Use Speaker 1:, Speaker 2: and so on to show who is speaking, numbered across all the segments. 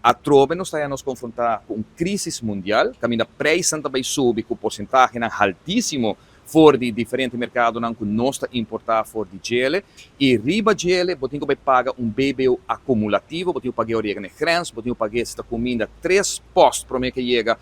Speaker 1: Atrobe nos ta nos konfrontá ku un krísis mundial, kaminda preisnan ta bai subi ku porsentahenan altísimo for di diferente merkadonan ku nos ta importá for di djele. I riba djele, bo tin ku bai paga un BBO akumulativo, bo tin ku paga ora yega na grens, bo tin ku paga si ta kuminda tres post promé ku yega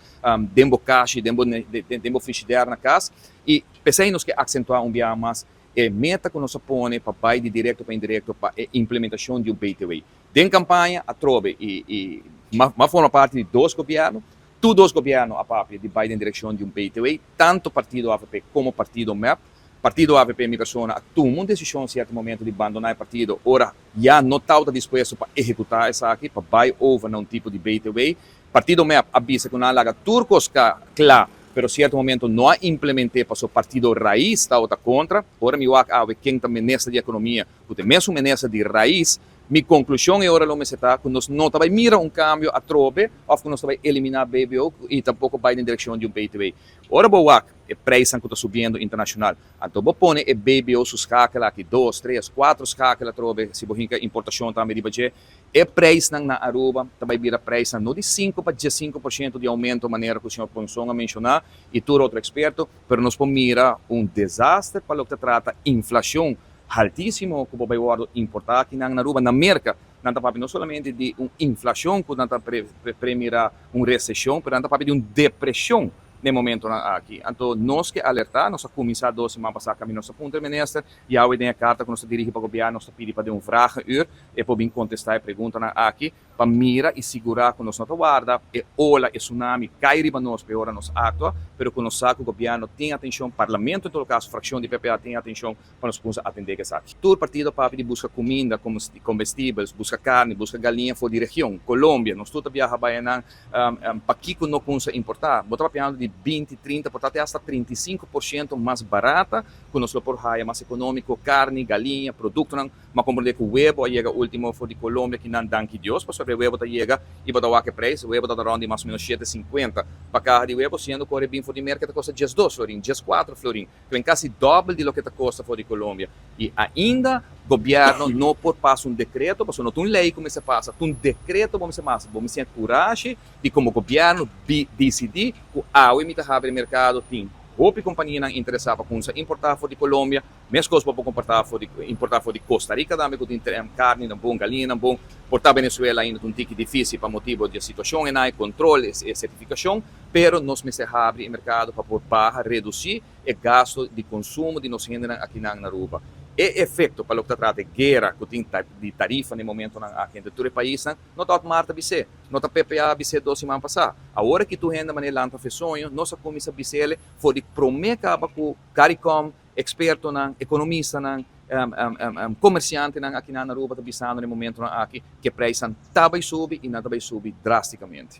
Speaker 1: den bo kashi, den bo frigidaire na kas. I p'esei nos ke aksentuá un biaha mas e meta ku nos a pone pa bai di direkto pa indirekto pa e implementashon di un BTW. Den kampaña atrobe i m'a forma parti di dos gobièrnu, tur dos gobièrnu a papia di bai den direkshon di un BTW, tantu partido AVP komo partido MEP. Partido AVP, mi persona, a tuma un desishon sierto momento di bandoná e partido, ora ya no tabata dispuesto pa ehekutá esaki, pa bai over na un tipo di BTW. Partido MEP a bisa ku nan a laga tur kos kla, pero sierto momento no a implement'é pasobra partido Raiz tabata kontra. Ora mi wak awe ken ta minister di ekonomia, ku ta e mesun minister di Raiz, mi konklushon e ora lo mester ta ku nos no ta bai mira un kambio atrobe òf ku nos ta bai eliminá BBO i tampoko bai den direkshon di un BTW. Ora bo wak e preisnan ku ta subiendo internashonal, anto bo pone e BBO su skakel aki, dos, tres, kuater skakel atrobe, si bo hinka importashon tambe riba dje, e preisnan na Aruba ta bai bira preisnan no di 5 pa 15% di oumento manera ku señor Ponson a menshoná i tur otro eksperto, pero nos por mira un desaster pa loke ta trata inflashon altísimo ku por bai wòrdu importá aki na Aruba. Na Merka, nan ta papia no solamente di un inflashon ku nan ta premira un reseshon, pero nan ta papia di un depreshon na momentonan aki. Anto nos ke alertá, nos a kuminsá 2 siman pasá kaminda nos a puntra minister, i awe den e karta ku nos ta dirigí pa gobièrnu, nos ta pidi pa den un vragenuur, e por bin kontestá e preguntanan aki, pa mira i sigurá ku nos no ta warda e ola, e tsunami kai riba nos pa ora nos aktua, pero ku nos sa ku gobièrnu tin atenshon, parlamento en todo kaso, frakshon di PPA tin atenshon pa nos kuminsá atendé ku esaki. Tur partido papia di buska kuminda, comestibles, buska karni, buska galiña for di region, Colombia, nos tur ta biaha bai einan, pakiko no kuminsá importá. Bo ta papiando di 20, 30, por ta hasta 35% mas barata ku nos lo por haya mas ekonómiko, karni, galiña, produktonan. M'a komprondé ku webu a yega último for di Colombia ku nan, danki Dios, pasobra e webu ta yega i bo ta wak e preis, webu ta rònt di mas o ménos 7,50 pa kaha di webu, siendo ku ora e bin for di Merka ta kosta 12 florin, 14 florin, ku kasi dòbel di loke ta kosta for di Colombia. I ainda gobièrnu no por pasa un dekreto, pasobra no ta un lei ku mester pasa, ta un dekreto bo mester pasa, bo mester tin kurashi di komo gobièrnu disidí ku awe mi ta habri merkado, tin hopi kompanianan interesá pa kuminsá importá for di Colombia. Meskos bo por importá for di Costa Rica tambe ku tin karni nan bon, galiña nan bon. Por ta Venezuela ainda ta un tiki difísil pa motibu di e situashon ei, kontrol, e sertifikashon, pero nos mester habri e merkado pa por baha, redusí e gasto di konsumo di nos hendenan akinan na Aruba. E efekto pa loke ta trata e guera ku tin di tarifa na e momentonan aki entre tur e paisnan, no ta Otmar ta bis'é, no ta PPA a bis'é 2 siman pasá. Awor aki tur hende manera lanta fe soño, nos a kuminsá bis'é for di promé kaba ku CARICOM, ekspertonan, ekonomistanan, komersiantenan aki na Aruba ta bisando na e momentonan aki ku e preisnan ta bai subi i nan ta bai subi drástikamente.